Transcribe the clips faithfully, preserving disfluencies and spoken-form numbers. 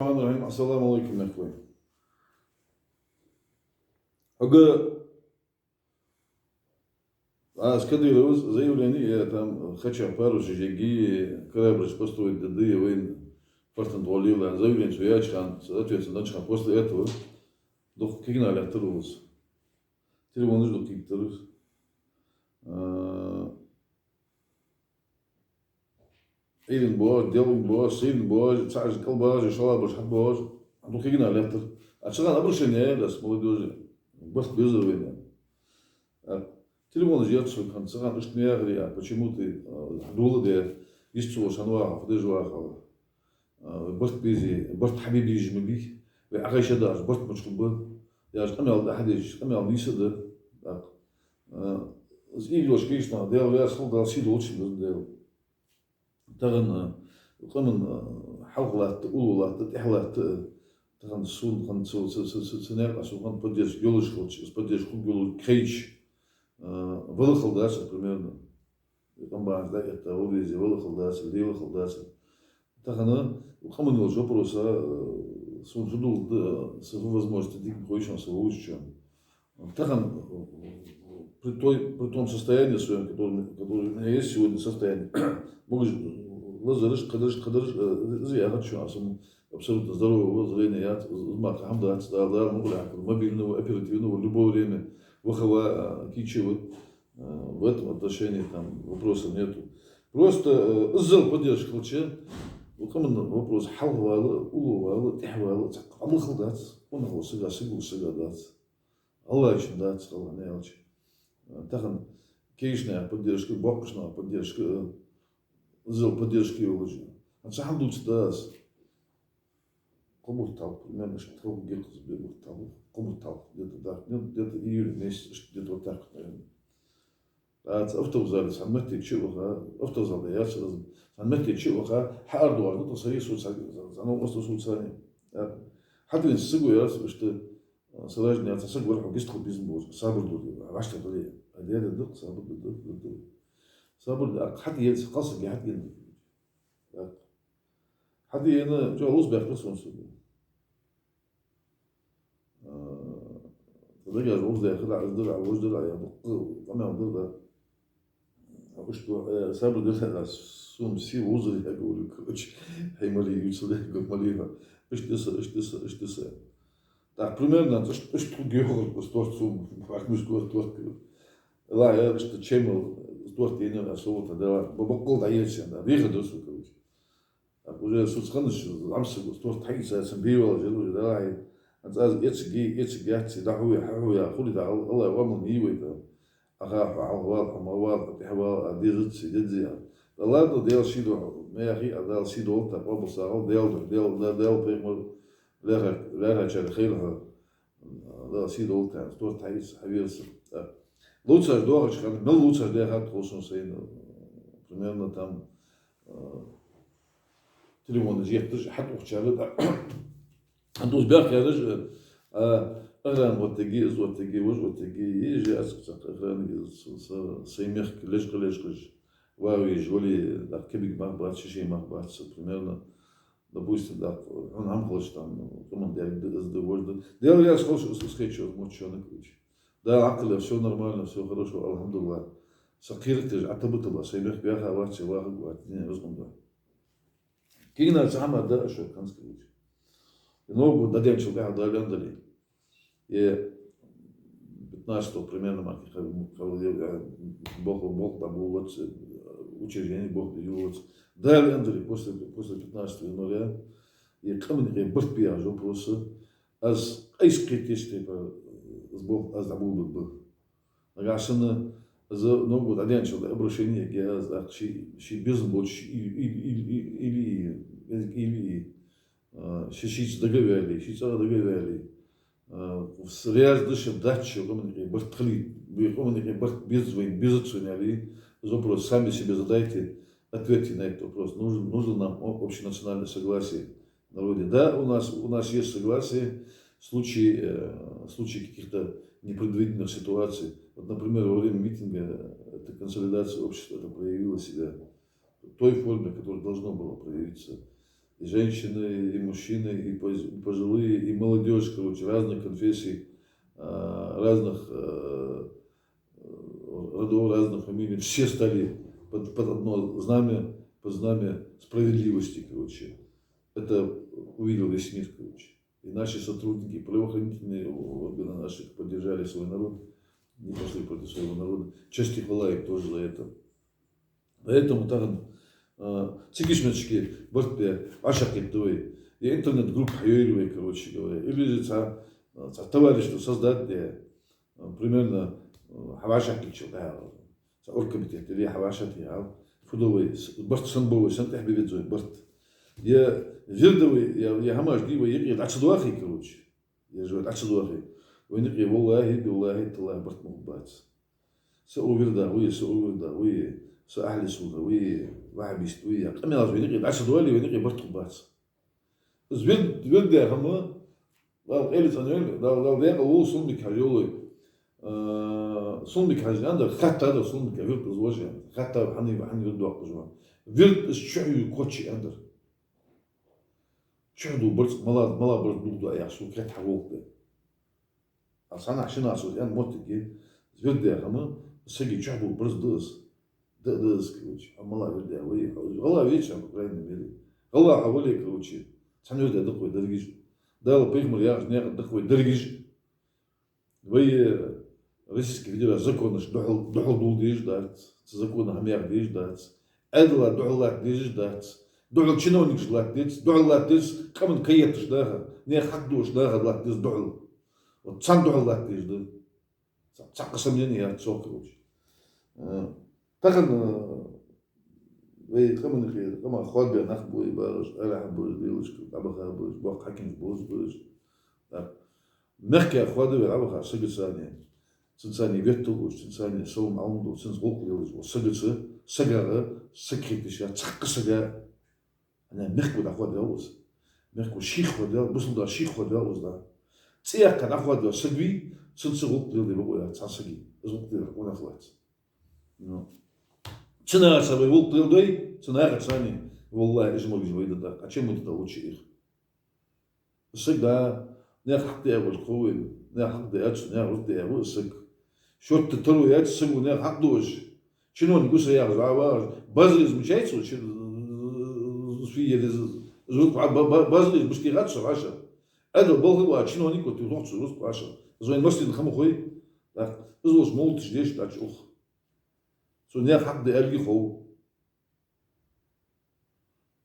الرحمن الرحيم. السلام عليكم, мехкахой. Хьога аз Кадыровс заявлени, я там хача парус жеги, корабль построить дады, я вайна фортан тӀа лела, заявлени цо яьча хана, ответ цо деннача хана, после этого дукха кегий нах лаьттар укхаза. Телефонаш дукха кхийттар. А, Ӏуйрийна боагӀаш, делкъийна боагӀаш, сийрийна боагӀаш, цхьа кӀалбоагӀаш, шоллагӀбоагӀаш, хьатӀабоагӀаш, дукха кегий нах лаьттар. А цу хана обращени яьяр аз, молодёжи, барт безар вайна. А, телефонаш еццалга хана, цу хана иштта ма яхарий, а, почему ты, а, хьадоладе, йист ца волаш хӀана вахав, фу деш вахав. А, барт безе, барт хьабе безаш ма бий, вай Ӏохайша дахьаш барт мича хургба, яхаш къамаьл дӀахьадеш, къамаьл нийса да. ТӀаккха, а, из ийрча кагийча наха Даьла раьза хилва, Дала сий долда шун, Дала. Тахан, а, къаман, а, хьалха латта, уллув латта, тӀехьа латта, а, тахан сона хӀанз цу, цу, цу, цу, цу наькъа сона хӀанз поддержка йолаш хилча, из поддержка хургйолаш кхайча, а, вала хала дац, примерно. Къам бахьанца дӀаэтта, вала везе, вала хала дацар, лела хала дацар. Тахан къаман йолча вопроса, э, сона фу долаш да, са фу возможности дика хой шоана, са вовзачоа. Тахан, э, при той, при том состоянии своём, который, который у меня есть сегодня состояние, могаш лазараш, кхыдараш, кхыдараш, э, из яхац шоана, аз сона абсолютно здоровый ва, зрение яц, из, из мара хӀама дац, Дала, Дала мукъалахь, мобильный ва, оперативный ва, любое время ваха ва, э, кийча ва. Э, в этом отношении там вопросов нету. Просто, э, иззал поддержка хилча, укх къаман вопрос хьалха вала, уллув вала, тӀехьа вала, цхьаккха къамаьл хала дац, къонах вола сага, саг вола сага дац, гӀалгӀачун дац, хала хӀана аьлча. Э, тахан кагийча наьха поддержка, боккхийча наьха поддержка, э, иззал поддержка йолаш я. ХӀанз цхьа хӀама дувцаргда аз. Кхо бутт хьалха, примерно, иштта тхо гекъаза бе бутт хьалха, кхо бутт хьалха, где-то, да, ну, где-то июль месяц, иштта где-то вот так вот, наверное. ТӀаккха цу автовокзале цхьан метте чу а ваха, автовокзал да яц аз, цхьан метте чу а ваха, хьаара доагӀаш да тхо, са а, со а, цхьа, цхьа новкъост а, со а цхьана. ХьатӀавена саго яхар, иштта, а, са раждане яц, цхьа саг вар, хьо гистхила безам болаш, сабар де, вӀаштӀехьадале. А дера да, сабар де, да, да, да. Сабар де, а хьатӀаена, кхалсаге хьатӀаена. ТӀаккха хьатӀаена, чӀоагӀа лувца баьккхар сона саго. А, тха дагахь вовза даьхар, из дар, вож дар, я дукха къамаьл дар, да. Уж ду, э, сабар дар, да, сона сий вовзар, я говорю, короче, хьай мали юцал, я говорю, мали хьо. Иштта да са, иштта да са, иштта да са. Так, примерно, иштта, иштта хургйолаш, из торт сона, паркмиш торт, торт, говорю. Ла, я иштта чемал, торт енар, а со вот, да, ба-, баккъал дӀаерча, да, вехар да со, короче. Так, уже сона ханаш, зӀамсаг, торт хьаийца, цун бе вала жер уже, давай. ХӀанз аз эцаргья, эцаргьяц, дӀахьу я, хьахьу я, хули да, Ал-, АллахӀа оамал ма йий вай тӀа. Аха, хьо хьалха вала, хьо ма вала, хьо тӀехьа вала, а дезац, деза я. Да ладно, Даьла сий долда, ма яхий, а Дала сий долда, къоабал сагӀал, Даьла, Даьла, Даьла, Даьла пайхамар, лаьрхӀа-, лаьрхӀачарга хийла хьо. Дала сий долда, торт хьаийца, хьавера со. Так. Лувцаш доагӀача хана, мел лувцаш даьхад тхо сона сайна, примерно там, э, телефонаш етташ, хьатӀаухачар, да. ХӀанз дувца баьхкараш, э, а, охрана оттаге, из оттаге, вож оттаге, ежи ацкъ цхьаккха охрана, из с-, с-, сай мехка лечкъа-лечкъаш, вагӀа везаш вале, тӀаккха кибик мах бац, ши-ши мах бац, примерно. Допустим, да, хьона хӀама хилча там, къаман дерг да, из да, вож да. Даьла раьза хилва, из, из хетача, из мотт шоана, короче. Да, Ӏакъил я, всё нормально, всё хорошо, алхьамдулиллахӀ. Са кхераш Ӏатаба-таба, сай мехка ваьха вац, вахаргвац, не, из къам да. Кагий нах цхьа хӀама да, шо канцкий луча. Новый год дӀаденначул тӀехьагӀа Дала аьннадале. Е пятнадцатого примерно мара кхы-, кхы-, е, болх, болх дӀаболалуц, учреждени болх дӀайолалуц. Дала аьннадале, после, после пятнадцатого января, е къаман юкъе барт бе яхача вопроса, аз айса кхетача тайпара, аз болх, аз дӀаболабергба. Нагахьа санна из Новый год дӀаденначул тӀехьагӀа обращени ергья аз, тӀаккха ший, ший безам болча, ший и-, и-, и-, и-, или, или, или, а, ши-, шийца дагаваьле, ший цӀагӀа дагаваьле, а, с-, раьза да шо, дац шо, къаман юкъе барт хилийта, вай къаман юкъе барт беза вайна, безац вайна аьле, из вопрос сами себе задайте, ответьте на этот вопрос. Нужен, нужно нам о-, общенациональное согласие в народе. Да, у нас, у нас есть согласие в случае, э, в случае каких-то непредвиденных ситуаций. Вот, например, во время митинга, э, эта консолидация общества, это проявила себя в той форме, которая должна была проявиться. И женщины, и мужчины, и поз-, и пожилые, и молодёжь, короче, разных конфессий, а, разных, э, э, родов, разных фамилий. Все стали под, под одно знамя, под знамя справедливости, короче. Это увидел весь мир, короче. И наши сотрудники, правоохранительные органы наши поддержали свой народ, не пошли против своего народа. Честь и хвала им тоже за это. Поэтому тахан, а, цига ишмачки барт бе, вӀашагӀкхетаде вай. Е интернет-группа хьайойла вай, короче говоря. Или же цхьа, цхьа товарищество создать де. А, примерно, а, хьавӀашагӀкхетачул тӀехьагӀа. Цхьа оргкомитет, или хьавӀашагӀтехьа. Фу да вай, с-, барт сенна ба вай, сенна тӀехьа бе веза вай барт. Е вирд да вай, е, е хӀамаш дий вай юкъе дӀа ца доахе, короче. Е жо дӀа ца доахе. Вайна юкъе, валлахӀи, биллахӀи, таллахӀи, барт ма хургбац. Са у вирда вий, са у вирда вий, са ахьли сунна вий, ваххабист вий, къамаьлаш вайна юкъе дӀа ца доале, вайна юкъе барт хургбац. Из вирд, вирд яха хӀама, Дала къайле цӀенйойла, Дала, Дала декъала волва Сулумбик-Хьажа йолой. А, Сулумбик-Хьажа аьннадар, хаттадар Сулумбика вирд из вож аьнна. Хаттар хьан, хьан вирд доаккхаш ва. Вирд из чухь ю кхоччи аьннадар. Чухь ду барзкъа, мала, мала барзкъа дулх ду яхаш, цу кхетта хьагӀулакх де. А цхьаннахьа шиннахьа цо аьнна моттиг я, вирд яха хӀама, сага чухь ду барзкъа да из. Да, да из, короче. А мала вирд я вай, гӀалгӀа веций, по крайней мере. ГӀалгӀа хьо вале, короче, цхьан вирда да-кх вай дерригаш. Дала, пайхамара яхача наькъа да-кх вай дерригаш. Вай, э, Российски Федераци законаш духьал, духьал дулла дезаш дац, цу закона хӀама яха дезаш дац, Ӏаьдала духьал латта дезаш дац, духьал чиновникашта латта деза, духьал латта деза къаман каетташ наха, наьха хьакъ дуаш наха латта деза духьал. Вот царна духьал латта дезаш да. Цхьа-, цхьаккха сомнени яц цох, короче. Э, тахан, э, вай къаман юкъе, къамах хоадабаь нах ба вай багӀаш, арахьа болаш, лелаш, дӀабаха болаш, боккха хьакимаш болаш, болаш. Так. Мехках хоадаваь дӀабаха сагаца, цунца ветталуш, цунца салам-Ӏалам деш, цунца гӀулакх лелаш, вот сагаца, сагага, саг хеташ, цхьаккха сага. Хьанна мехко дӀахоадаваьв из. Мехко шийх хоадаваьв, бусалба дӀа шийх хоадаваьв из дӀа. ЦӀи яьккха дӀахоадаваь саг вий, цунца гӀулакх леладе бокъо яц цхьан сага. Из гӀулакх лелар къонах вац. Ну. Цу нахаца вай гӀулакх леладой, цу нахаца, валлахӀи, из мо вижа вай да дакъа. А чем мы тогда лучше их? Саг да, наьха хьакъ диа волаш хов вайна, наьха хьакъ диа аьлча, наьха рузкъа диа ва из саг. Шортта таро яц саго наьха хьакъ дуаш. Чиновник ва со яхаш, а вагӀаш. Базар из мичай цо, чи-, фи ели з-, з-, ба-, ба-, базар из мича техад цо вӀашагӀ. Ӏаьдала балха ваха чиновник ва, тӀехьа лох цо рузкъа вӀашагӀ. Из вайна массанена хӀама хой. Так, из волча моллаташа деш дац ух. Цо наьха хьакъ да аьлга хов.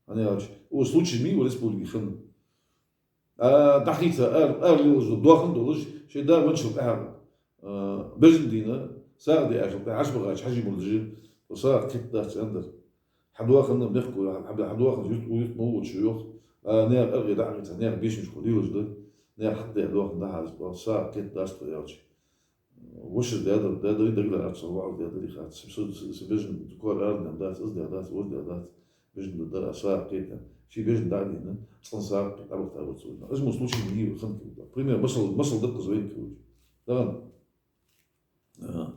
ХӀана аьлча, укх случай ма йий укх республике хинна. А, дӀахийца, ара, ара лелаш дола, доахан долаш, шоай да венначул тӀехьагӀа, а, бежан дийнахьа, сагӀа даьчул тӀехьагӀа, Ӏаш багӀача хьажий-мурдаши, сагӀа кхетадац аьннадар. Хьадоахан мехко, хьа-, хьадоахан юрт, юрт моллагӀчо йоах, а, наьха аргӀий дӀа а гӀийца, наьха бешамашка лелаш да, наьха хьакъ да доахан дӀахьажа, сагӀа кхетадац тхо аьлча. Вошас даьдар, даьдар, дагалаьцар, ваӀаз даьдар, хац. Со, со, со бежан, кор арнем дац, из даь дац, оз даь дац. Бежан да дар, а сагӀа кхетадац. Ший бежан дӀа а дийна, цкъа сагӀа кхетабахийтабар цо. Из мо случай ма йий хинна. Пример, масал, масал да-кх из вайна, короче. Тахан, а,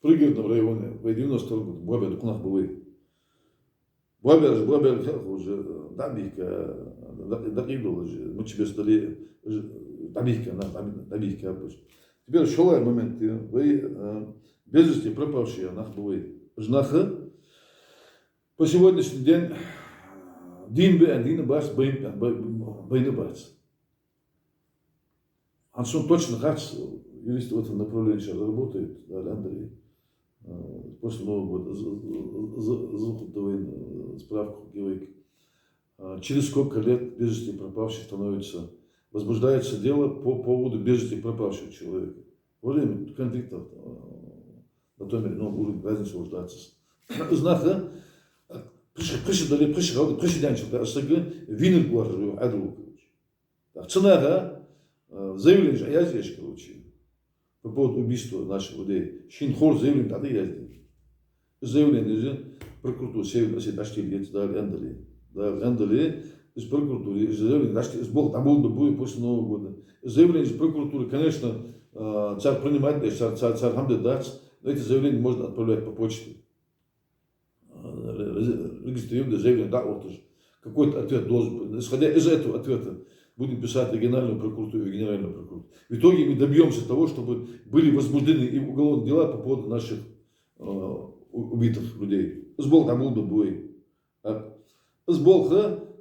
Пригородном районе, вай девяносто втором году боабаь дукха нах ба вай. Боабаьраш, боабаьр хьалха уже, э, дӀабийхка, дӀа-, дӀакъийдолаш, мичча беса дале, э, дӀабийхка нах, дӀаби-, дӀабийхка бац. Теперь шоллагӀа момент я, вай, э, без вести пропавшие нах ба вай. Уж нах по сегодняшний день дийна ба аьнна дийна бац, байна ба аьнна бай-, байна бац. ХӀанз сона точно хац, юристы в этом направлении сейчас работают, Дала аьннадале, э, после Нового года з-, з-, з-, з-, вайна, э, справку гивайк. Э, через сколько лет без вести пропавший становится, возбуждается дело по поводу без вести пропавшего человека? Во время конфликтов, э, на том или ином уровне, разница уж дац. Из нах, э, пхи шу, пхи шу дале, пхи шу гӀалда, пхи шу даьнначул тӀехьагӀа саг вийнарг вар ю Ӏаьдало, короче. Так, цу наха, э, заявленеш язъеш, короче, по поводу убийства наших людей. Шийна ховр заявлени дӀа а язде. Заявлени из прокуратура Северной Осетии дӀачутийла еза, Дала аьннадале. Дала аьннадале, из прокуратуре, из заявлени дӀачутийла, из болх дӀаболабергба вай после Нового года. Из заявлени из прокуратура, конечно, э, цар принимать деш, цар, цар, цар хӀама де дац, но эти заявления можно отправлять по почте. Э, ре-, ре-, регистрируем, да, заявление, да, вот уж. Какой-то ответ должен быть. Исходя из этого ответа будем писать региональную прокуратуру и генеральную прокуратуру. В итоге мы добьемся того, чтобы были возбуждены и уголовные дела по поводу наших э, у- убитых людей. Из болх дӀаболабергба вай. А из болх,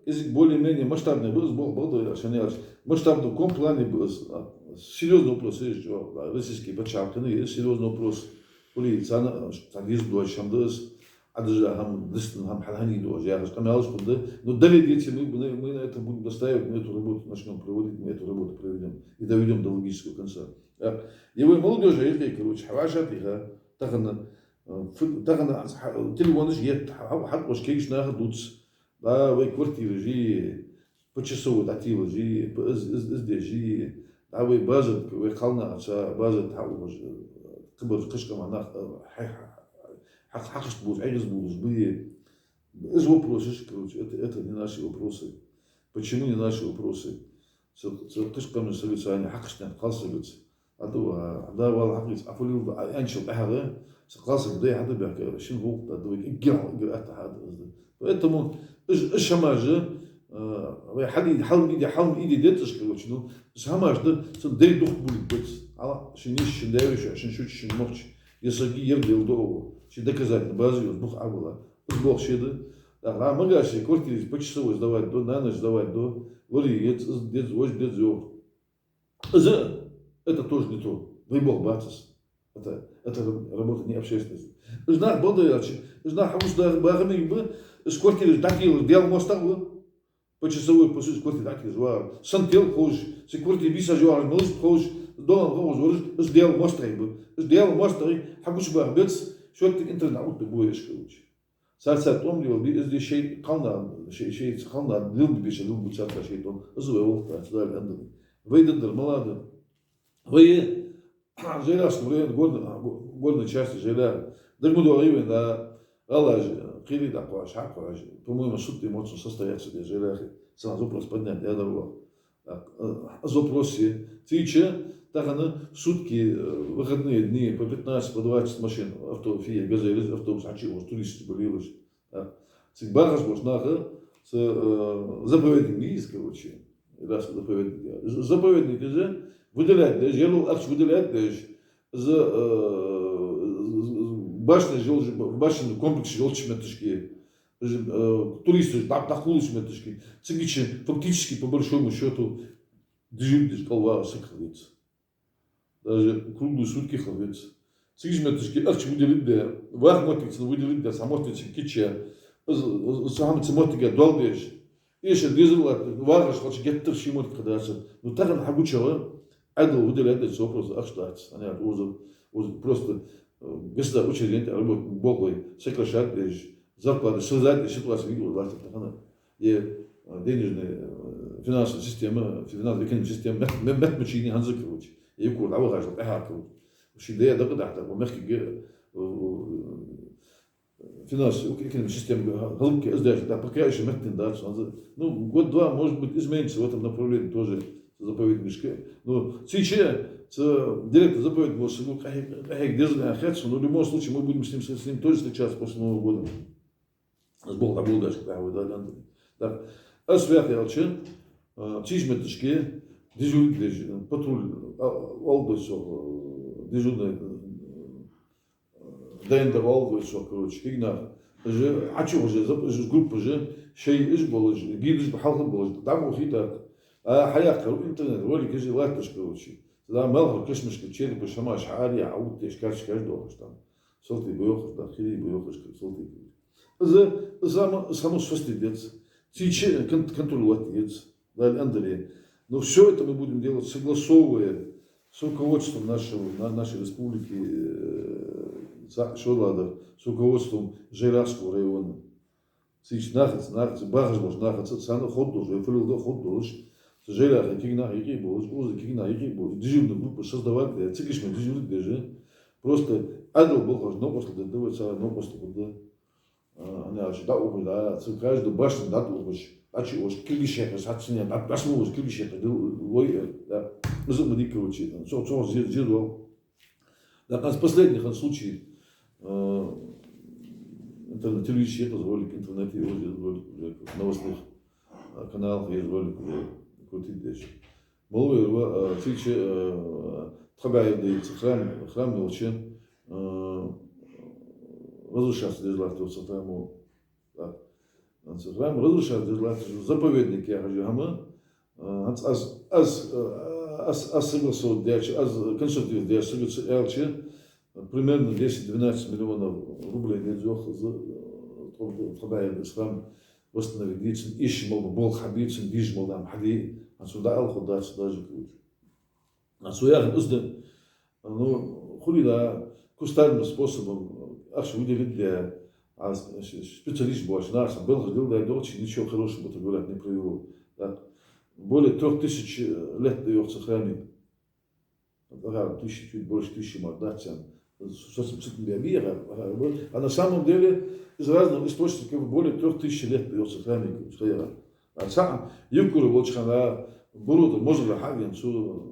из более-менее масштабный ба, из болх, бакъда, шоана аьлча, масштабный в каком плане ба из, а, серьёзный вопрос, из чу, а, российски паччахьалкхен, из серьёзный вопрос. Хули царна, царна дезаш дола хӀама да из, Ӏадужа хӀама, дистина хӀама, хьал хьанна доагӀаш, яхаш, къамаьлаш хургда. Но дале а деце мы, мы, мы на этом будем настаивать, мы эту работу начнём проводить, мы эту работу проведём и доведём до логического конца. А, е вай молодёжа юкъе, короче, хьавӀашагӀтеха, тахан, э, фу-, тахан хьа-, телефонаш етт, хьа-, хьа-, хьакъош кегийча наха дувц. ДӀа вай квартираш, почасовой дӀателаш, п-, из, из, из деш, дӀа вай базар, вай кхалнахаца базар хьаухаш, э, кхыбар кхыча къаман нах, э, хьа-, хьа-, хьа-, хьакхашта болаш, Ӏегаза болаш ба. Из вопросаш, короче, это, это не наши вопросы. Почему не наши вопросы? Цу, цу кхыча къаман сагаца, хьакхашта кхалсагаца. Ӏа да ва, Ӏа да вала хьакхийца, Ӏа фу леладу, Ӏа аьнначул тӀехьагӀа, цу кхалсага дай хьадабаьхка, шин гӀулакх да, да вай, эггара хьалха эггара атта хьа да из да. Поэтому из, из хӀамаш, э, вай хьал, хьал ма ийде, хьал ма ийде дезаш, короче, ну, из хӀамаш да, цун дай духьа болийта беза. Ала, шин йиша, шин даь-веший, шин шуча, шин мохча, е сага, е Даьла дуӀа, ший доказательная база йолаш бух Ӏа вала. Из болх ше да. ТӀаккха Ӏа магаш квартираш почасовой сдавать ду, на ночь сдавать ду, вари еза, из деза, вож деза йоах. Из, это тоже не то. Вай болх бац из. Это, это раб-, работа не общественности. Уж нах, бакъда аьлча, уж нах хьагучадаха бахамиг ба, из квартираш дӀателар Даьла моастагӀа ва. Почасовой, по сути, квартира дӀателаш вар. Сантел ховш, цу квартире бийсаш йоагӀараш малаш ховш, долан ховш вараш, уж Даьла моастагӀий ба. Уж Даьла моастагӀий хьагучабаха беза, шоттиг интернет дӀаоттаргба вай, короче. Цар, цар тӀом леладе, из де шоай кхалнаха, шоай, шоай кхалнаха лелабе безаш, лелабу цар, цар шоай тӀом. Из вай гӀулакх дац, Дала аьннадале. Вай дергдар малагӀа да? Вай Жайрахском районе горн-, го-, горной части Жайрах. Дага ма доагӀий вайна, да, гӀалаш, кхерий дӀакхоачаш, хьакхоачаш. По-моему, суд тӀа мо цун состояться деза Жайрахе. Цхьан запрос поднять даьдар ваха. Так, э, запрос е. Цигача тахан сутки, э, выходные дни по пятнадцать, по двадцать машин, авто, фи, газель, автобус, хьачуухаш, туристаш ба лелаш. Так. Цига бахаш болча наха, цу, э, заповедник ма йий из, короче. Раз заповедник. З-, заповедник из выделять деш, ерал ахча выделять деш, из, э, башня йолча, башня комплекс йолча метташка, из, э, туристаш дӀа-, дӀакхувлача метташка. Цигача фактически, по большому счёту, дежурить деш кӀал вагӀаш саг хила веза. Даже круглые сутки хила веза. Цигача метташка ахча выделить даь, ваха моттиг цунна выделить даь, цхьа моттиг цунна кийчъяь, из, из, из цхьа хӀама цу моттиге доал деш, эшар дезар латта, вагӀаш хилча геттара ший моттиг хьадац. Ну, тахан хьагучаяла, Ӏаьдало выделять деча вопроса ахча дац. Хьанна аьлча, укхаза, укхаза просто, э, государственный учреждени тӀа работа болхлой сокращать деш, зарплата срезать деш ситуация вигла латтар тахан. Е, э, денежная, э, финансовая система, финансовая экономическая система мет-, мет-, меттамача йийна хӀанз, короче. Е кура дӀавахачул тӀехьагӀа, короче. Ший даь дакъа дахьа, укх мехкага, э, финансовая, экономическая система хӀалакьяь из даьчул тӀехьагӀа, пока ещё меттаденна дац хӀанз. Ну, год-два, может быть, изменится в этом направлении тоже заповедничка. Ну, цигача, цу директор заповедника волча саго къахье-, къахьега деза аьнна хет сона, но в любом случае мы будем с ним, с ним тоже встречаться после Нового года. Из болх дӀаболабаьчул тӀехьагӀа вай, Дала аьннадале. Так, аз фу йоах аьлча, а, цигача метташка дежурить деш, патруль, а, оал дой цох, а, дежурный, а, ДНД оал дой цох, короче, кегий нах. Уж хьачуухаш, зап-, уж группаш, шоай уж болаш, гидаш ба хьалха болаш, дӀа ма ухийтар. А, хьаяьккхар интернет, роликаш латташ, короче. Цу дӀа малхбуза кашамашка черпаш, хӀамаш хьаараяь, хьаоттаеш, карточкаш доахаш там. Салтий ба йоахаш, да, хирий ба йоахаш, салтий. Из, из хӀама, из хӀама соцаде деза. Цигача кон-, контролировать де деза, Дала аьннадале. Но всё это мы будем делать, согласовывая с руководством нашего, на-, нашей республики, э, ца-, шолада, с руководством Жайрахского района. Цигача нахаца, нахаца, бахаш болча нахаца, царна ховргдолаш, вай фу леладу ховргдолаш, цу Жайрахе кегий нах юкъе болаш, укхаза кегий нах юкъе болаш, дежурный группа создавать даь, цигача ма дежурить деш. Просто Ӏаьдала болхлоша новкъостал дергда вай, цар новкъостал хургда. А, хӀана аьлча, дӀаухаш, да, цу каждый башне дӀатӀаухаш, дӀачуухаш, кулгаш хьекхаш, хьаццане, дӀа-, дӀасмугаш, кулгаш хьекхаш, дил-, лой, э, да. Из ма дий, короче, цо, цо зе-, зе доал. Да, хӀанз последний хӀанз случай, э, Интернет, телевидене я из ролик, интернете я из ролик, уже новостных, а, каналах я из ролик уже крутить деш. Малув ер ва, а, цу чу, а, тха бӀаь ялх ди цу храм, храм йолча, а, разрушаться деш латтар цу храмо. Так. Цу храм разрушаться деш латтар, заповедник яхаш я хӀама. А, хӀанз аз, аз, а, аз, аз согласовать даьча, аз консультировать даьча сага ца аьлча, примерно десять-двенадцать миллионов рублей деза йоах из, а, тха, тха бӀаь ялх ди из храм восстановить де, цун эшаш мел бола болх хьабе, цун дезаш мел дола хӀама хьаде, хӀанз цо дӀаала хургдац даже, короче. А цо яхар из да, ну, хулий да, кустарным способом ахча выделить де, а с-, с-, специалист боацаш, наха санна белхаш леладаь доагӀача, ничего хорошего в этом, говорят, не привело. Так, более трёх тысяч лет да йоах цу храме. Ага, тысяча, чуть больше тысячи мара дац цун. Со цун цитан бе бийха, ага, а на самом деле из разных источников более трёх тысяч лет да йоах цу храме, цу храме. А цхьа Евкуре волча хана Бурутар мозал хьавена, цо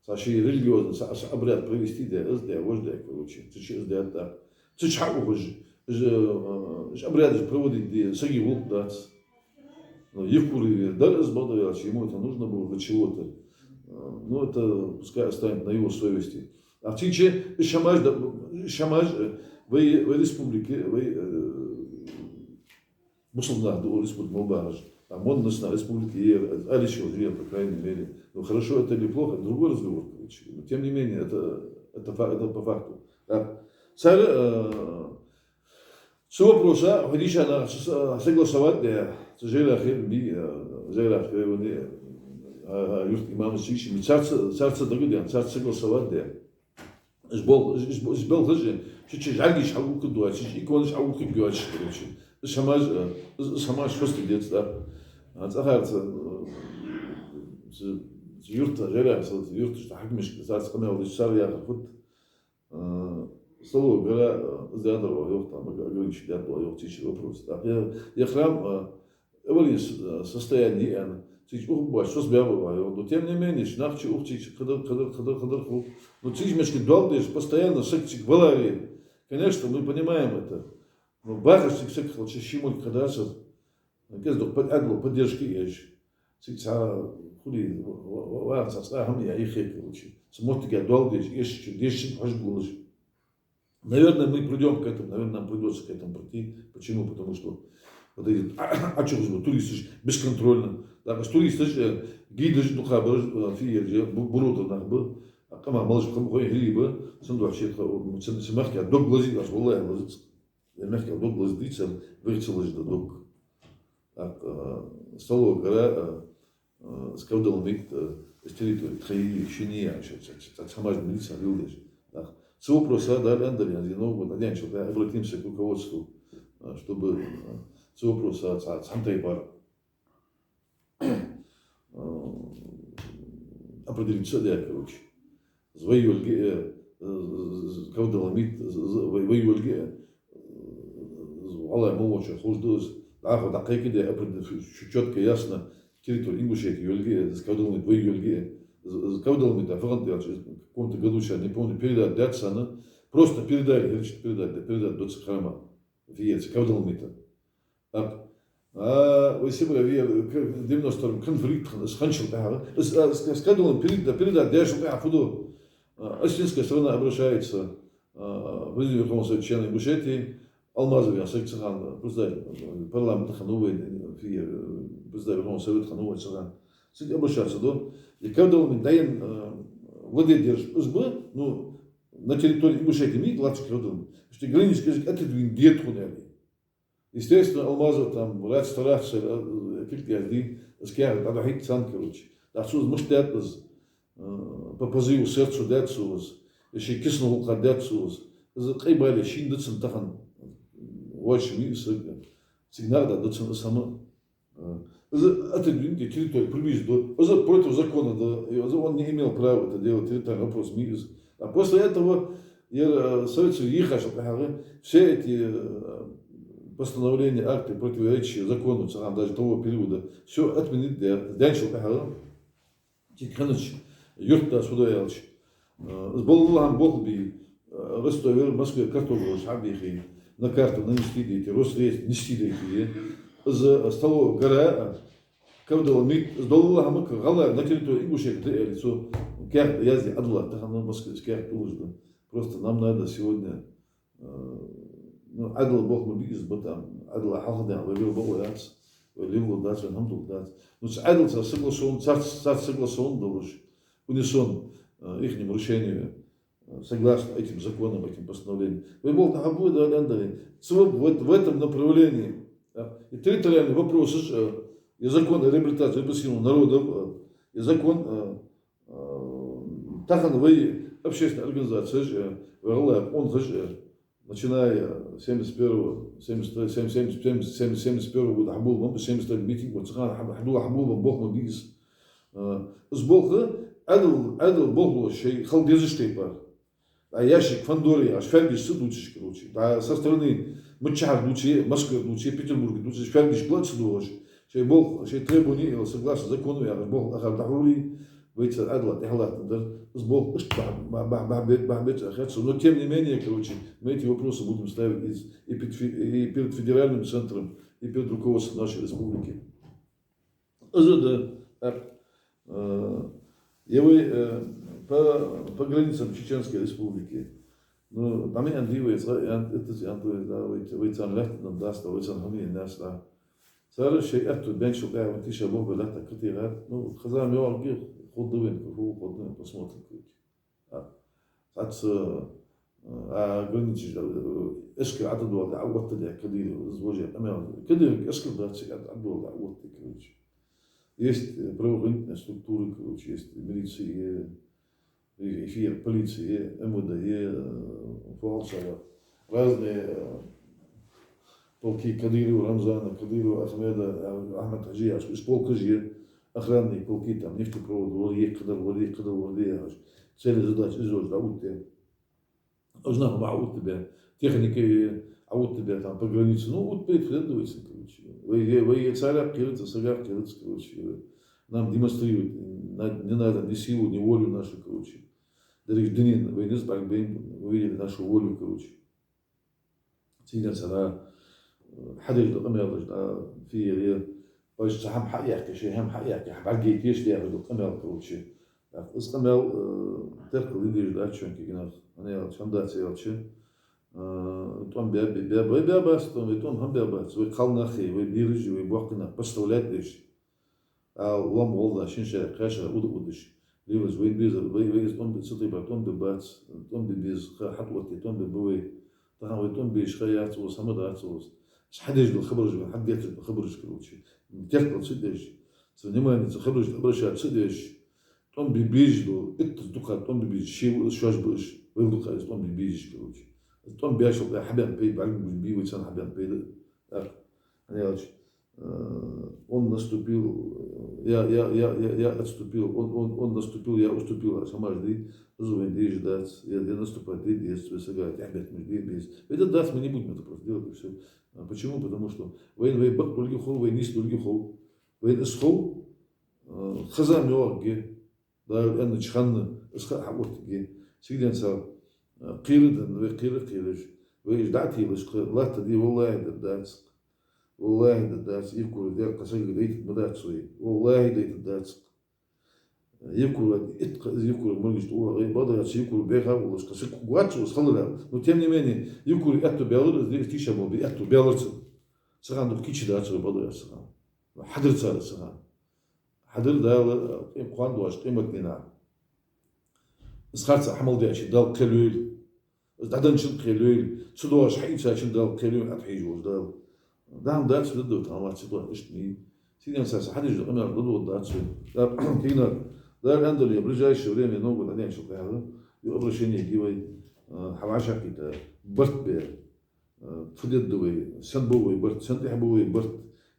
цхьа ший религиозный цхьа, цхьа обряд провести де, из де, вож де, короче, цу чу из де тӀаккха. Цу чу хьаухаш, из, э, из обрядаш проводить де сага гӀулакх дац. Ну, Евкуре дар из, бакъда аьлча, ему это нужно было для чего-то. Э, ну, это пускай останется на его совести. А цу чу из хӀамаш да, из хӀамаш, э, вай, вай республике, вай, э, бусалба нах да укх республике мел бахаш. А модно на республике е, а лишь вот е, по крайней мере. Ну, хорошо это или плохо, это другой разговор, короче. Но тем не менее, это, это фа-, это по факту. Так. Цар, э, цу вопроса, хьо дийша нах, с-, с-, согласовать де, цу Жайрахе, би, э, Жайрах Кривоне, а, а, юрта имамаша, царца, царца дагадена, царца согласовать де. Из бол-, из, из, из белхаш, ши чу жӀаргаш хьаухаргдоацаш, иконаш хьаухаргйоацаш, короче. Из хӀамаш, э, из, из хӀамаш фаста деза, да. А цӀахарца, э, цу, цу юрта, Жайрах, цу юрташта хьакимашка, царца къамаьл дича, цар яхар фуд, э, Столовая гора, э, из даьдар оаха йоах, там, ог-, ограничить даьд оаха йоах, цу чу вопрос. Так, е, е храм, э, аварийном с-, э, состоянии я аьнна, цу чу ухаргбоацаш соцабаьб оаха йоах. Но тем не менее, нах цу чу ух, цу чу кхадар, кхадар, кхадар, кхадар хул. Но цу чу мешка доал деш, постоянно саг цига валаре. Конечно, мы понимаем это. Но бахаш цига саг хилча, ший мара кхы дацар. КӀезиг-дукха под-, аьдало поддержка еш. Цига цхьа хулий, ва-, ва-, ва-, ваха цхьа цкъа хӀама яь, ихе, короче. Цу моттиге доал деш, эшача, дешачунга хьожаргволаш. Наверное, мы придём к этому, наверное, нам придётся к этому прийти. Почему? Потому что вот эти Ӏочухаш бола туристаш бесконтрольно. Так, уж туристаш, э, гидаш дукха бараш, э, фиераш, э, бу-, Бурутара нах ба. А къаман малаш ба, къаман хой хили ба. Цудухьа шоай тха, цу, цу мехка дог лазий оаш, валлахӀи, лазац. Ер мехка дог лазадецар, вайх ца лазаш да дог. Так, э, Столовая гора, э, э, из кавдала митт, э, из территори тха я, шун я, ш-, ш-, ш-, цхьа хӀамаш милица леладеш. Так, цу вопроса, Дала аьннадале, я новый год, а денчул тӀехьа обратимся к руководству, э, чтобы, э, цу вопроса цхьа, цхьан тайпара э, определиться де, короче. Из вай йолга, э, э, кавдала митт, э, вай, вай йолга, э, валлахӀи, молоча хуждус, дӀахо дӀакхайкаде, определиться, чё-, чётко, ясно, территори Ингушетии йолга, э, из кавдала митт вай йолга, э, из кавдала митт, а фагӀан тӀа, в каком-то году, щас не помню, передать даьд царна, просто передали, говорит, что передать, да, передать дац храма, фиерца, кавдала митта. Так. А, вай Сибре ве-, к-, девяносто втором конфликт хинна, из хинначул тӀехьагӀа, из, а, с-, с-, кавдала митт перед-, передать дечул тӀехьагӀа фу ду? А, осетинская сторона обращается, а, президент Верховного Совета, член Ингушетии, Алмазов яха саг цу хана председатель, э, парламента хиннав вай, э, фи-, э, председатель Верховного Совета хиннав вай цу хана. Цига обращаться ду. Е кавдала митт дайна, э, владеть дераш из ба, ну, на территории Ингушетии мийга латт кавдала митт. Что граница кӀезига отодвинуть де деза тхона, аьле. Естественно, Алмазов там раьза, стараться, э, кулг язде, из каьхат дӀадахьийта царна, короче. ТӀаккха цо из мишта даьд из, э, по позыву сердца даьд цо из, из ший киснагӀа гӀулакх даьд цо из. Из къайбале шийна да цун тахан, воча мийса, цига нагӀда да цун из хӀама. Э, из отодвинуть де территорию, приблизить ду. Из против закона да, и из он не имел права это делать, территориальный вопрос мий из. А после этого, ер, э, Совет Союза йийхачул тӀехьагӀа, все эти, э, постановления, акты, противоречащие закону, цу хана даже того периода, всё отменить даьд, даьнначул тӀехьагӀа, цига хиннача юртда, суда аьлча, э, из болх, хӀама болх бе, э, Ростовера, Москвера картографаш хьабийхе, на карту нанести дайте, Росреестре нести дайте. Из, э, столовая гора, э, кавдала мит, из дола хӀама гӀалгӀай на территории Ингушетии да аьле, цо каьхат язъе Ӏадал тахан Москве, из каьхат уллаш да. Просто нам надо сегодня, э, ну, Ӏадал болх ма бий из, бо там, Ӏадал хьалха даьнна, вай вир бакъо яц, вай лело дац, вай хӀама дулх дац. Ну, цу Ӏадалца согласован, царца, царца согласован долаш, унисон, э, ихним решением, э, согласно этим законам, этим постановлениям. Вай болх дӀахьо бу, Дала аьннадале. Цо в, в этом направлении, э, и территориальный вопрос, э, и закон о реабилитации репрессированных народов, э, и закон, э, э, тахан вай общественная организация, э, вай гӀалгӀай къонахий, э, начиная семьдесят первого, семьдесят, семь-, семь-, семь-, семь-, семьдесят первого года хьабола, ма бу семьдесят второй митинг, вот цу хана хьаб-, хьабола, хьабола болх ма бий из. Э, из болх, Ӏадал, Ӏадал болх ло шоай хила дезача тайпара. ДӀа ящик фондора яхаш, фаьлгаш ца дувцаш, короче. ДӀа со стороны миччахьара дувце, Москвера дувце, Петербургера дувце, фаьлгаш ла а ца доагӀаш. Шоай болх, шоай требовани, э, согласно закону яхаш, болх ахар дӀахьуле, вайца Ӏадал тӀехьа латтаргдар, из болх иштта бахь-, бахь-, бахь-, бахьбе-, бахьбе а хет сона. Но тем не менее, короче, мы эти вопросы будем ставить из-, и перед фе-, и перед федеральным центром, и перед руководством нашей республики. Из да, так, э, е вай, э, по, по границам Чеченской Республики. Ну, там и Андрей вай, и Ан-, это, и Андрей, да, вай, вай царна лаьтта дан даста, вай царна хӀама даста. Цар шоай аьттув баьнначул тӀехьагӀа вайна тийша болх бе лаьтта кхетийгӀад. Ну, хоза мел варгий, хургда вайна, хургда, посмотрим, короче. А, цхьацца, а, границаш, а, эскар Ӏадоладе, Ӏооттаде Кадыров, из вожа къамаьл. Кадыровга эскар дац, Ӏад-, Ӏадоладе, Ӏооттаде, короче. Есть, э, правоохранительные структуры, короче, есть милиция, э, эфир, полиция, МВД, э, фалшава. Разные, э, полки Кадырова Рамзана, Кадырова Ахмеда, э, Ахмед-Хьажи, аш-, из полкаш я, охранные полки, там, нефтепровод, вар е кхыдар, вар е кхыдар, вар е яхаш. Цели задачи из йолаш дӀаоттаде. Уж нах ма Ӏооттабе. Техника е Ӏооттабе, там, по границе. Ну, оттабе, хлеб давайте, короче. Вай, вай, вай царех кхераций, сагах кхераций, короче. Нам демонстрировать на-, не надо ни силу, ни волю нашу, короче. Деррига дунен вай низ бӀаргабайнаб, вы видели нашу волю, короче. Цига денз цар, э, хьадеш дола къамаьлаш, да, фиер е, вайша цхьа хӀама хьаяьккхе, шоай хӀама хьаяьккхе, хьабӀаргагойташ дехар дола къамаьл, короче. Так, из къамаьл, э, теркал де дезаш дац шоана кегий нах. ХӀана аьлча, хӀама дац аьлча, э, тӀом баь, баь, баь, баь, баь бац тӀом, вай тӀом хӀама баь бац, вай кхалнахи, вай бераши, вай боккхий нах, представлять деш. Ӏа лом гӀолла шин шера, кхаь шера уда удаш. Лелаш вайна безар, вай, вай из тӀом бе, цу тайпара тӀом бе бац, тӀом бе беза, ха хьатӀаоттаде тӀом бе ба вай. Тахан вай тӀом беш ха яц укхаза, хӀама дац укхаза. Аш хьадеш дола хабараш вайна, хьадетташ дола хабараш, короче. Теркал ца деш, цу внимание, цу хабарашта обращать ца деш. ТӀом бе безаш дола, иттаза дукха тӀом бе безаш, шоай ва из, шоаш ба уж, вайл дукха из тӀом бе безаш, короче. ТӀом баьчул тӀехьагӀа хьабаьнна пайда бӀаргагуш бий вай царна хьабаьнна пайда. Так, хӀана аьлча, э, он наступил, э, я, я, я, я, я отступил, он, он, он наступил, я уступил, аш хӀамаш дий, из вайна дезаш дац, я, я наступать де дезац, вай сага тӀехьабеттамаш де беза. Вай де дац, мы не будем это просто делать, и всё. А почему? Потому что вайна вай бакъ долга хов, вай нийса долга хов, вайна из хов, э, хоза мел варгий, Дала аьннача хана из ха хьаоттаргья. Цига денз цар, э, кхераденна, вай кхера а кхераш, вай уж дӀа а телаш, кхы латтаргда, валлахӀи, дергдац-кх. ВаллахӀи, дергдац, Евкуров даьр кхы сагага дайтаргда ма дац вай. ВаллахӀи, дайтаргдац-кх. Евкуров, итт кхы из Евкуров моргаш тӀа вагӀа, бакъдар аьлча, Евкуров бӀеха а волаш, кхы саг хургвац цо из хиларах. Но тем не менее, Евкуровга аьттув баьлар из, из тийша ма бий, аьттув баьлар цунна. Цу хана дукха кийча дац вай, бакъдар аьлча, цу хана. Хьадар цар из цу хана. Хьадар Дала, э, къем-, кхоана доагӀача къематдийнахьа. Из харцахьа хьа мел даьчоа Дала кхел йойла. Из дӀаденначоа кхел йойла. Ца доагӀаш хьаийцачоа Дала кхел йойла, Ӏад хьежа волча Дала. ДӀа-м дац, дергда тхьамат ца доагӀа, иштта ма йий. Цига денз цар са хьадеш дола къамаьл дӀадоагӀаргдац вайна. Да, кегий нах, Дала аьннадале, ближайшее время, Новый год дӀаденачул тӀехьагӀа, ер обращени е вай, э, хьавӀашагӀкхийтта, барт бе. Э, фу дергда вай, сенна ба вай барт, сенна тӀехьа ба вай барт,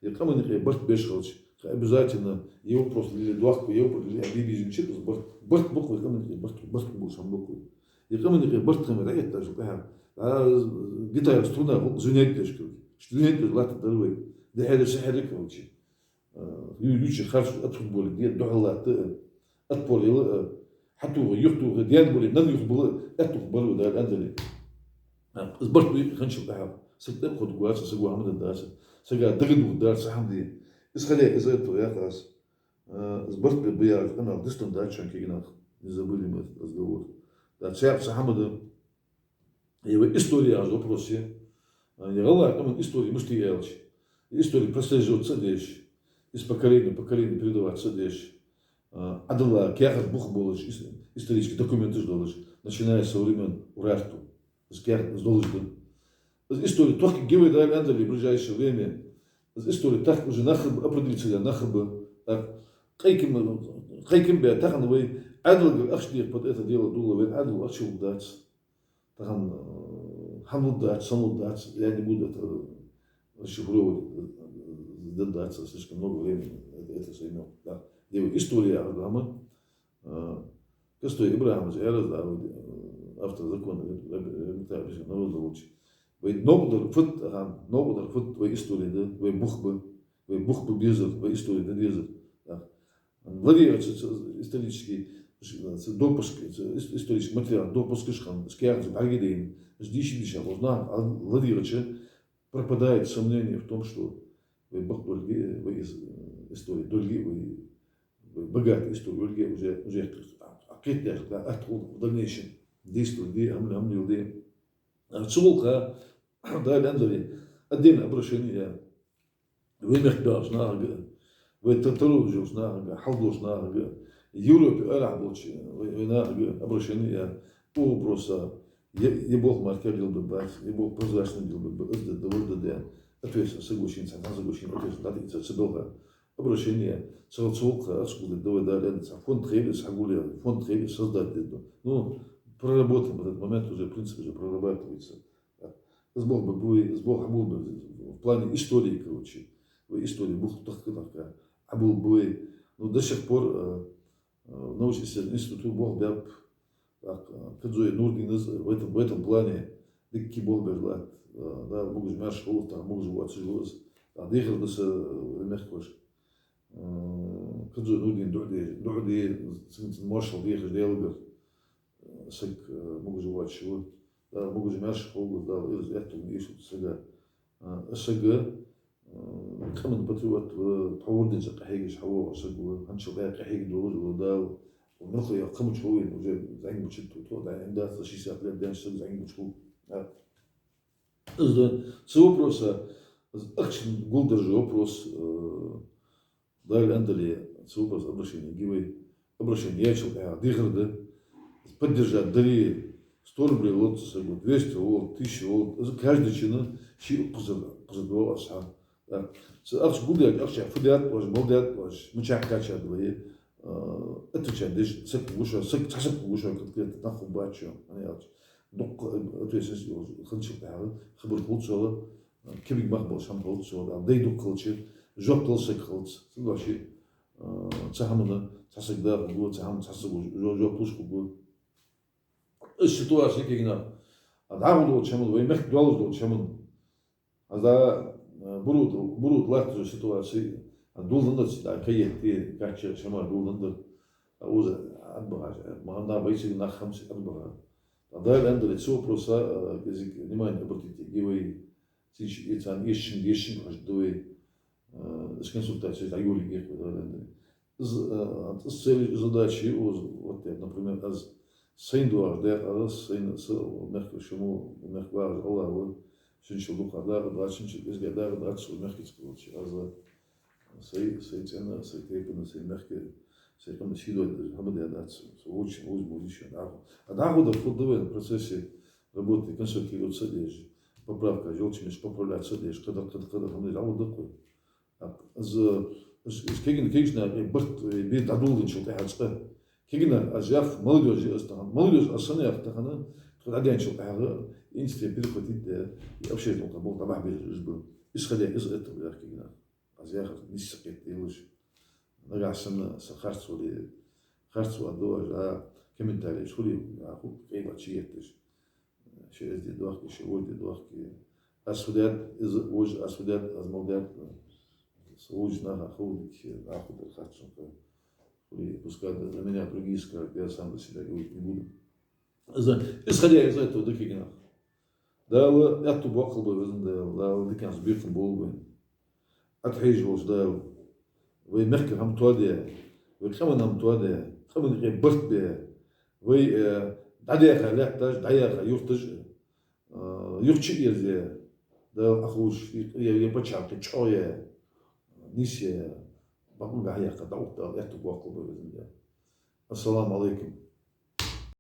е къаман юкъе барт беш хилча, кхы обязательно е вопрос лелае дохк вай, е вопрос лелае бе беза мичад из барт. Барт ба-кх вай къаман юкъе барт, барт болаш хӀама ба-кх вай. Е къаман юкъе барт хинна вай дӀаэттачул тӀехьагӀа, а, гитара струна гӀулакх звенеть деш, короче. Звенеть деш латтаргдар вай. Дехьара-сехьара, короче. Э, ю-, ювча харцо отфутболить де, духьал латта, э, отпор яла, э, хьатоха, юхатоха, даьна боле, нанна юхабала, э, аьттув бар вай, Дала аьннадале. Э, из барт вай хинначул тӀехьагӀа. Саг тӀакхувргвац, саго хӀама дергдац, сага дагадоагӀаргдац цхьа хӀама де. Исходя из этого, яхаш, э, из барт бе ба яхаш, къамаьл дустаргдац шоана кагий нах. Не забыли мы этот разговор. Да, цхьа, цхьа хӀама да. Е вай истори яхаш вопрос я. Э, е гӀалгӀай къаман истори мишта я аьлча, истори прослеживать ца деш, из поколение в поколение передавать ца деш, э, Ӏадала каьхат бух болаш, ис-, исторически документаш долаш, начиная со времён Урарту. Из каьхат, из долаш да. Из истори тохкаргья вай, Дала аьннадале, ближайшее время. Из истори тахка уже нах ба, определиться даь нах ба. Так, кхайкам, кхайкам бе тахан вай, Ӏаьдалгара ахча деха под это дело дулла, вайна Ӏаьдало ахча лургдац. Тахан, э, хӀама лургдац, сона лургдац, я не буду это расшифровывать, э, дергдац, слишком много времени, это, это займёт. Да. Де вай истори яхар да хӀама, э, Костой ИбрахӀима из аьлар, да, вай, э, автор закона, Раб-, Раб-, Рабита Абишев, Навруза волча. Вай новкъа дар фуд, ахан, новкъа дар фуд, вай истори да, вай бух ба, вай бух ба безар, вай истори да дезар. Да. ЛадийгӀача ц-, исторически, ц-, допуск, ц-, ис-, исторически материал, допускаш хинна, из каьхаташ бӀаргадайна, из дийша дийша хоза нах, а ладийгӀача пропадает сомнение в том, что вай бакъдолга, вай из-, истори долга, вай, вай богатая истори долга уже, уже кхетадеш, да, атта хул в дальнейшем действовать де, хӀама, хӀама леладе. А цу гӀулакха, Дала аьннадале, отдельное обращение я вай мехка баьхача нахага, вай та-, таро йолча нахага, хьалдолча нахага, Европе арахьа болча вай, вай нахага обращение я по вопроса, е, е болх мара кӀезига лелабергбац, е болх прозрачно лелабергба, из да, да, вож да, да, ответственность саго шийна, цхьан саго шийна ответственность дӀадийца ца белха. Обращение, цу, цу гӀулакха ахча гулдергда вай, Дала аьнна, цхьа фонд хиле, цхьа гулъяь фонд хиле, создать дергда. Ну, проработан этот момент уже, в принципе, уже прорабатывается. Из болх бергба вай, из болх Ӏобулба вай, в плане истории, короче. Вай истори бух тахка-тахка Ӏобулба вай. Ну, до сих пор, э, э, научно-исследовательский институт болх баьб, так, э, Кадзой Нурдина из в этом, в этом плане дикка болх беш латт, э, да, могаш-маьрша хул из, так, могаш воацаш ва из. Так, дехар да са, э, мехкахошка. Э, Кадзой Нурдина дуӀа де, дуӀа де, цунца моаршал дехаш Даьлагара. Саг, э, могаш воацаш ва. Да, могаш-маьрша хул из, Дала из аьттув эшалда сага. Э, из саг, э, къаман патриот ва, тхьовра денз къахьегаш хьавоагӀаш саг ва, хӀанзчул тӀехьагӀа къахьега долаш ва, Дала мел хьайоах кхамача ховийна, уже зӀамига буча тхо, тхо, да, им дац, шестьдесят лет даьннача сага зӀамига буча хул. А, из да, цу вопроса, из ахчан гулдара вопрос, э, Дала аьннадале, цу вопроса обращение ги вай. Обращение яьчул тӀехьагӀа дехар да. Поддержать даре, сто рублей лоац цу саго, двести лоац, тысяча лоац. Из каждачунна ший укхаза, укхаза доагӀа аз хьа. Так. Цу ахча гулдаьча ахчах фу даьд оаш, мала даьд оаш, мичахьа кхаьчад вай, а, отвечать деш саг гуш, саг, цхьа саг гуш конкретно нах хургбац шоана, хӀана аьлча дукха ответственность йолаш хинначул тӀехьагӀа хабар хул цох, кибарг мах болаш хӀама хилац цох, дай дукха хилча, жоп дала саг хилац. Цудухьа, э, цхьа хӀамана цхьа саг да хургва, цхьа хӀамана цхьа саго жо-, жоп луш хургва. Из ситуаци кагий нах, а, дӀахо долча хӀаман, вай мехка доаллаш долча хӀаман, хӀанз, э, буро, буро латтача ситуаци, а, дулдандац, да, каетти, качча шама дулдандар. А укхаза Ӏадбахача, ма хӀанз байциг нах хӀамца Ӏадбаха. Дала аьннадале, цу вопроса, э, кӀезига внимание обратить ергья вай. Цу чу, э, царна эшачунга, эшачунга хьожаргда вай, э, из консультацеш дӀайолаергья вай, Дала аьннадале. Из, э, из цели, из задачи, из, вот, э, например, аз сайна доагӀаш дакъа, аз сайна, са мехка шамо, мехка вагӀаш АллахӀ ва, цунчул дукха дакъа дац, цунчул кӀезига дакъа дац, со мехкаца хилча. Аз сай, сай цӀен, сай тайпан, сай мехка, сай къаман сий доаде хӀама даь дац, со воча, воча мо дийша дӀахо. А дӀахо дар фу да вайна в процессе работы консультироваться деш, поправка, жолча меш поправляться деш, кхыдар, кхыдар, кхыдар хӀама деш, дӀахо даккхой. Так, из, из, из кагий, кагий нах, э, барт, э, бе дӀадоладенначул тӀехьагӀа цкъа. Кагий нах, аз ях, молодёжь я аз тахан. Молодёжь аз санна ях тахан, тхо дӀадаьнначул тӀехьагӀа, инициатива перехватить даь, и общественный болх дӀабахьа безаш уж ба. Исходя из этого ях кагий нах. Аз яхар нийса кхетаделаш. Нагахьа санна са харц вале, харц ваь дола, а, комментареш хуле, а, ху-, кхебач етташ. Ши эзди дохки, ши вожди дохки. Аз фу даьд, из вож, аз фу даьд, аз мала даьд. Са вожаш наха ховдик, а, ху дар харцунка. Хули, пускай на меня другие скажут, я сам за себя говорить не буду. Из-, исходя из этого, да кагий нах. Дала аьттув боаккхалба вай, Везан Даьла, Дала диканца бекхам болба вайна. Ӏа тӀахьежа волча Дала вай мехкара хӀама тоаде, вай къаман хӀама тоаде, къаман юкъе барт бе, вай, э, дӀадаьха лаьтташ, дӀаяьха юрташ, э, юха чу а ерзе, Дала Ӏа ховш, е, е паччахьалкхе чӀоагӀъе, нийсъе, бакъонга хьаяккха дӀаухта Дала аьттув боаккхалба вай, Везан Даьла. Ассаламу Ӏалайкум.